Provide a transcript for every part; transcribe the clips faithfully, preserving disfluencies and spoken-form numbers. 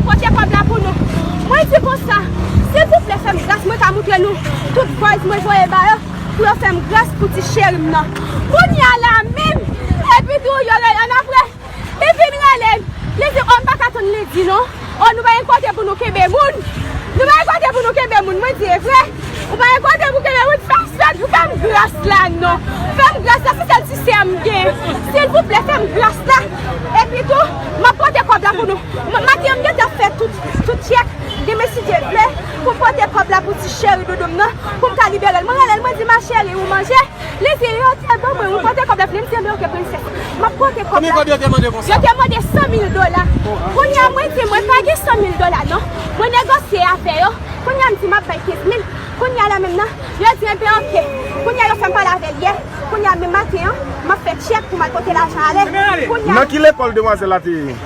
Pote kòb la pou nou. Mwen di konsa, silvouplè, fè m gras, mwen ka moutre nou tout voice mwen voye ba yo, pou yo fè m gras pou ti cheri m nan. Kounye a la menm, epi tou, yo rele annapre, li vin rele m. Li di, o, m pa ka tann li di non. O, nou pa gen kote pou nou kenbe moun. Nou pa gen kote pou nou kenbe moun, mwen di, e vre? Ou pa gen kote pou kenbe moun, fè m, fè m gras la non. Fè m gras la, se sèl ti sè m gen. Silvouplè, fè m gras la. Epi tou, m ap pote kòb la pou nou. M- Maten an, m gentan fè tout, tout tchèk. Demen, si Dye vle, pou m pote kòb la pou ti cheri doudou m nan, pou m ka libere l. Mwen rele l, mwen di, ma chérie, ou manje? Li di, yo te ban mwen, ou pote kòb la vini? M di, enben, oke, prensès. M ap pote kòb la. Konbyen kòb yo te mande konsa? Yo te mande san mil dola. Kounye a, mwen di, mwen pa gen san mil dola, non. Mwen negosye avè yo. Kounye a, m di, m ap bay kenz mil. Kounye a la menm nan, yo di, enben, oke. Kounye a, yo fè m pale avè l yè. Kounye a, menm maten an, m ap fè tchèk pou m al pote lajan ale. Kounye a, nan ki lekòl demwazèl la te ye?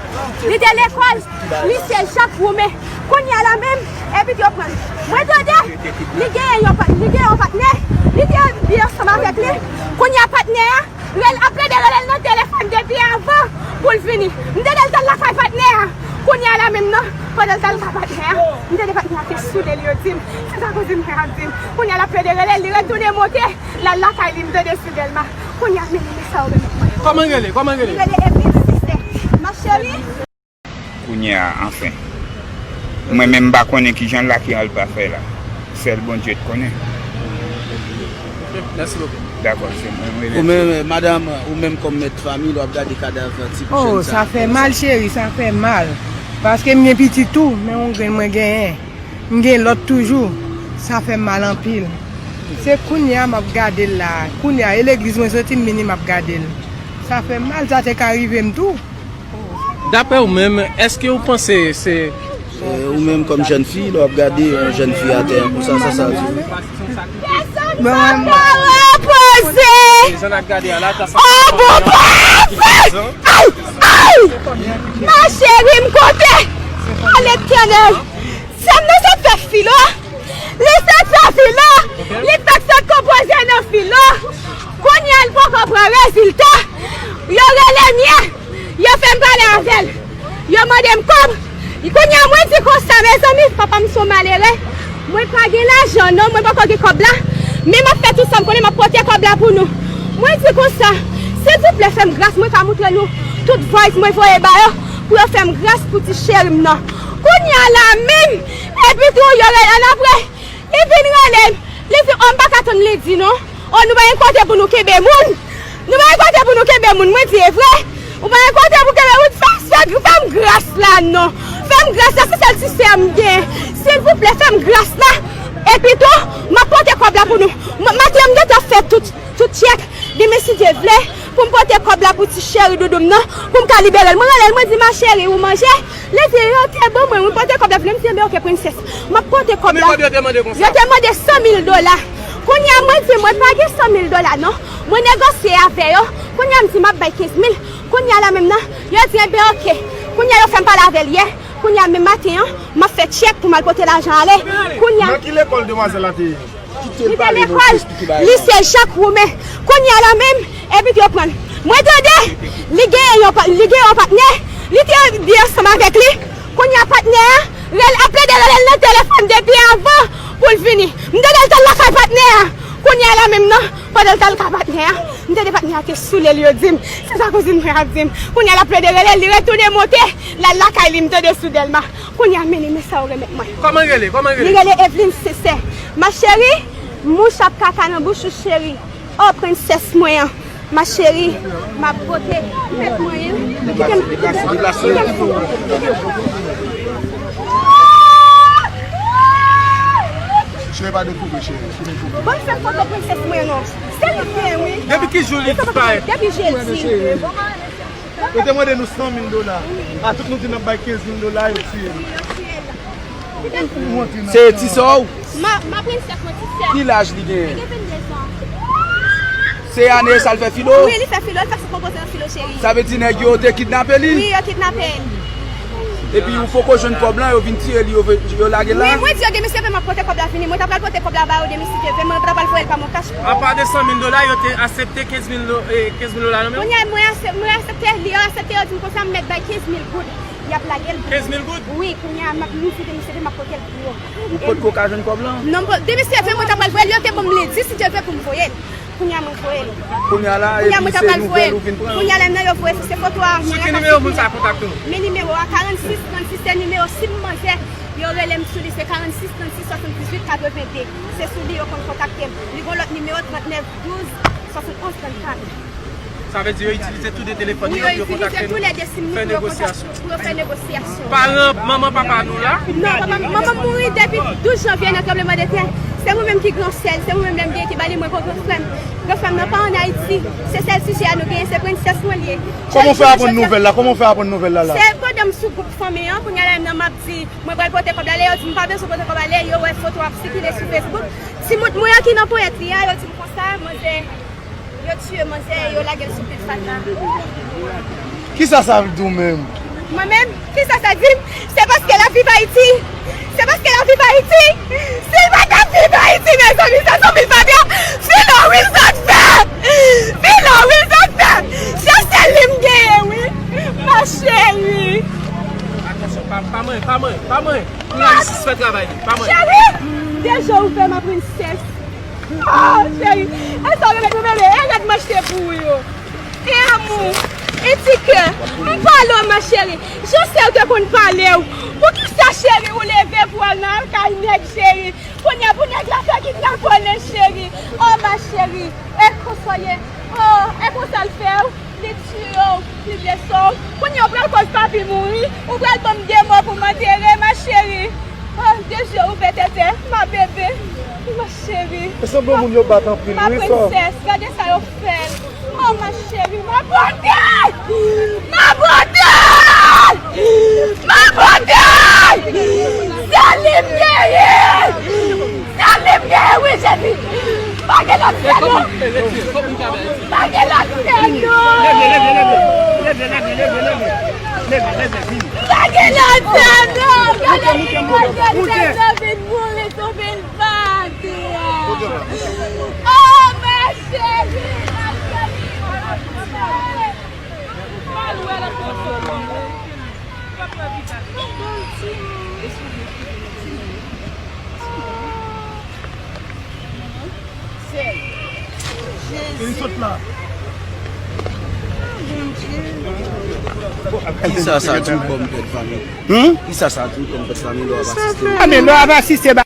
Li te lekòl Lise Jak Woumen. Kounye a la menm, epi yo pran l. Mwen tande, li genyen yon pa- li genyen yon patnè, li te byen ansanm avèk li. Kounye a, patnè a rele, ap plede rele l nan telefòn depi avan pou l vini. M tande l t al lakay patnè a. Kounye a la menm nan, pandan l t al lakay patnè a, m tande patnè a te soule l, yo di m. Se sa kouzin mwen ap di m. Kounye a l ap plede rele l, li retounen monte, l al lakay li, m tande sou Dèlma. Kounye a, men, men sa yo remèt mwen. Kòman l rele? Kòman l rele? Li rele Evelyn Sisè. Ma chérie. Kounye a, anfen. Mwen menm m pa konnen kijan l la ki al pa fè la. Sèl Bondye t konnen. Mèsi bokou. Dakò, se mwen m rele. Ou menm, madanm, ou menm kòm mèt fanmi, lè w ap gade kadav ti Oh, jèn sa fè mal, cheri, sa fè mal. Paske m gen pitit tou, men yon grenn mwen genyen. M gen lòt toujou. Sa fè m mal anpil. Se kounye a m ap gade l la. Kounye a, e legliz mwen soti, m vini, m ap gade l. Sa fè m mal, sa te ka rive m tou. Daprè ou menm, èske ou panse se Ou menm kòm jèn fi, lè w ap gade yon jèn fi atè konsa, sa sa di? Pèsonn pa ka repoze. Jan n ap gade a la, ta sa. Oh, bon, bon. Ay, ay. Ma chérie, m kote. A Letènèl. Sè m nan se fè filo. Li se fè filo. Li fèk sot konpoze nan filo. Kounye a, l poko pran rezilta. Yo rele m yè. Yo fè m pale avè l. Yo mande m kòb. Kounye a, mwen di konsa, mezanmi, papa m se yon malere. Mwen pa gen lajan non, mwen poko gen kòb la. Men m ap fè tout sa m konnen, m ap pote kòb la pou nou. Mwen di konsa, silvouplè, fè m gras, mwen ka moutre nou tout voice mwen voye ba yo, pou yo fè m gras pou ti cheri m nan. Kounye a la menm, epi tou, yo rele annapre. Li vin rele m. Li di, o, m pa ka tann li di non. O, nou pa gen kote pou nou kenbe moun. Nou pa gen kote pou nou kenbe moun. Mwen di, e vre? Ou pa gen kote pou kenbe moun? Fè, fè, fè m gras la non. Fè m gras la, se sèl ti sè m gen. Silvouplè, fè m gras la. Epi tou, m ap pote kòb la pou nou. M- Maten an, m gentan fè tout, tout tchèk. Demen, si Dye vle, pou m pote kòb la pou ti cheri doudou m nan, pou m ka libere l. Mwen rele l, mwen di, ma chérie, ou manje? Li di, yo te ban mwen, mwen pote kòb la vini. M di, enben, oke, prensès. M ap pote kòb la. Konbyen kòb yo te mande konsa? Yo te mande san mil dola. Kounye a, mwen di, mwen pa gen san mil dola non. Mwen negosye avè yo. Kounye a, m di, m ap bay kenz mil. Kounye a la menm nan, yo di, enben, oke. Kounye a, yo fè m pale avè l yè. Kounye a, menm maten an, m ap fè tchèk pou m al pote lajan ale. Kounye a, Nan ki lekòl demwazèl la te ye? Li te lekòl Lise Jak Woumen. Kounye a la menm, epi yo pran l. Mwen tande, li genyen yon pa- li gen yon patnè, li te byen ansanm avèk li. Kounye a patnè a rele, ap plede rele l nan telefòn depi avan pou l vini. M tande l t al lakay patnè a. Kounye a la menm nan, pandan l t al lakay patnè a, m tande patnè a te soule l, yo di m. Se sa kouzin mwen ap di m. Kounye a l ap plede rele l, li retounen monte, l al lakay li, m tande sou Dèlma. Kounye a, men, men sa yo remèt mwen. Kòman l rele? Kòman l Li rele? Rele Evelyn Sisè. Ma chérie, mouch ap kaka nan bouch ou, cheri. Oh, prensès mwen an. Ma chérie, m ap pote tèt mwen an. Kite m, kite m, kite m sou. Cheve pa dekouvri, cheri. Ban m fè foto prensès mwen non. Se li k gen, wi. Depi ki jou li disparèt? Depi jedi. Yo te mande nou san mil dola. A tout nou di n ap bay kenz mil dola, yo tiye nou. Se ti sè w? Ma, ma prensès mwen, ti sè. Ki laj li genyen? Li gen venndezan. Se ane sa l fè filo? Wi, li fè filo, li fè sou konpoze nan filo, cheri. Sa vle di nèg yo te kidnape li? Wi, yo kidnape l. Epi ou poko jwenn kòb lan, yo vin tire li, yo, yo lage l la. Wi, mwen di yo demisye, m ap pote kòb la vini. Mwen ta pral pote kòb la ba yo demisye, te vre, mwen ta pral voye l pa mwen kach. Apa de san mil dola, yo te aksepte kenz mil do-, eh, kenz mil dola nan men w? Kounye a, mwen aksep-, mwen aksepte, li yo aksepte, yo di m konsa, m mèt bay kenz mil goud. Y ap lage l. Kenz mil goud? Wi, kounye a, m ap, m di demisye, m ap pote l pou yo. Ou potko ka jwenn kòb lan? Non, m po-, demisye, vre, mwen ta pral voye l, yo te ban m lendi, si Dye vle, pou m voye l. Kounye a mwen voye l. Kounye a la, epi se nouvèl ou vin pran. Kounye a la, nan yo voye se foto a mwen. Sou ki nimewo moun sa kontakte w? Men nimewo a, karannsis trannsis, se nimewo sim manzè, yo rele m sou li, se karannsis trannsis swasanndizuit katrevenn de. Se sou li yo konn kontakte m. Li gon lòt nimewo, trannèf douz swasantonz trannkat. Sa vle di yo itilize tou de telefòn yo pou yo kontakte nou, fè negosyasyon. Pou yo fè negosyasyon. Paran, manman, papa nou la? Non, papa, manman m mouri depi douz janvye nan tranbleman de tè. Se mwen menm ki gran sè l, se mwen menm lè m gen ki ba li mwen kon gran frè m. Gran frè m nan pa ann Ayiti. Se sèl sijè a nou genyen, se prensès mwen li ye. Kòman w fè aprann nouvèl la? Kòman w fè aprann nouvèl la la? Se pandan m sou gwoup fanmi an, kounye a la menm nan m ap di, mwen pral pote kòb la, lè yo di m pa bezwen pote kòb la, lè yo wè foto ap sikile sou Facebook. Timoun mwen an ki nan ponyèt li a, yo di m konsa, manzè, yo tiye manzè e yo lage l sou pil fatra. Kisa sa di w menm? Mwen menm? Kisa sa di m? Se paske l ap viv Ayiti. Se paske l ap viv Ayiti. Si l pa t ap viv Ayiti, mezanmi, se sou pil fatra. Filo Wilson fè! Filo Wilson fè! Se sèl li m genyen, wi. Ma chérie. Atansyon, pa, pa manyen, pa manyen, pa manyen. Pou la jistis fè travay li, pa manyen. Cheri! Deje ouvè, ma princesse. Oh, cheri, e sa w remèt mwen, bebe, e rèd m achte pou ou yo. E amou, e ti kè, m pale w, ma chérie. Je sais ou te konn pale w. Poukisa, cheri, ou leve pou w al nan kay nèg, cheri? Kounye a pou nèg la fè kidnapone, cheri. Oh, ma chérie, e konsa w ye. Oh, e konsa l fè w. Li tiye w, li blese w. Kounye a ou pral koz papi mouri, ou pral ban m de mò pou m antere, ma chérie. Ah, de je ouvè tètè, ma bebe, ma chérie. E sanble moun yo bat anpil, wi, sè. Ma princesse, gade sa yo fè l. Oh, ma chérie, ma beauté! Ma beauté! Ma beauté! Salim guéri! Salim guéri, wi, Jezi! Pa gen lòt sè, non! Pa gen lòt sè, non! Pa gen lòt sè, non! Gade imaj yo vin boule sou vilbati a! Oh, ma chérie, ma chérie! Kisa sa di w kòm pè de fanmi? Hmm? Kisa sa di w kòm pè de fanmi lè w ap asiste? A, men lè w ap asiste, ba-